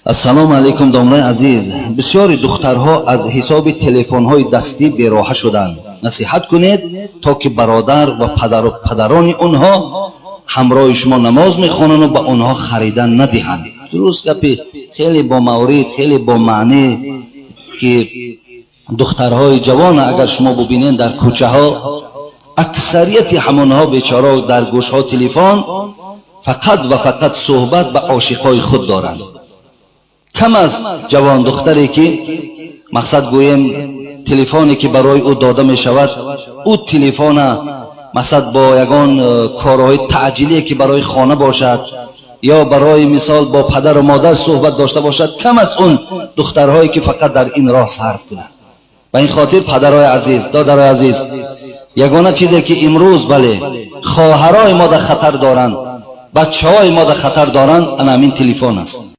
Ассалому алайкум, домлаи азиз. Бисёри духтарҳо аз ҳисоби телефонҳои дастӣ бероҳа шуданд. Насиҳат кунед, то ки бародар ва падару падарони онҳо ҳамроҳи шумо намоз мехонанд ва ба онҳо харидан надиҳанд. Дуруст, гапи хеле бо маврид, хеле бо маъне, ки духтарҳои ҷавона агар шумо бубинед дар кӯчаҳо, аксарияти ҳамонҳо бечора дар гӯшҳо телефон, фақат ва фақат суҳбат ба ошиқҳои худ доранд. Кам аст ҷавон духтаре, ки мақсад гӯем, телефоне ки барои ӯ дода мешавад, ӯ телефона мақсад бо ягон корҳои таъҷилие, ки барои хона бошад ё барои мисол бо падару модар суҳбат дошта бошад. Кам аст он духтарҳое, ки фақат дар ин роҳ сарф кунад. Ба ин хотир, падарои азиз, додарои азиз, ягона чизе, ки имрӯз, бале, хоҳарои мо дар хатар доранд, бачаҳои мо дар хатар доранд, ана ҳамин телефон аст.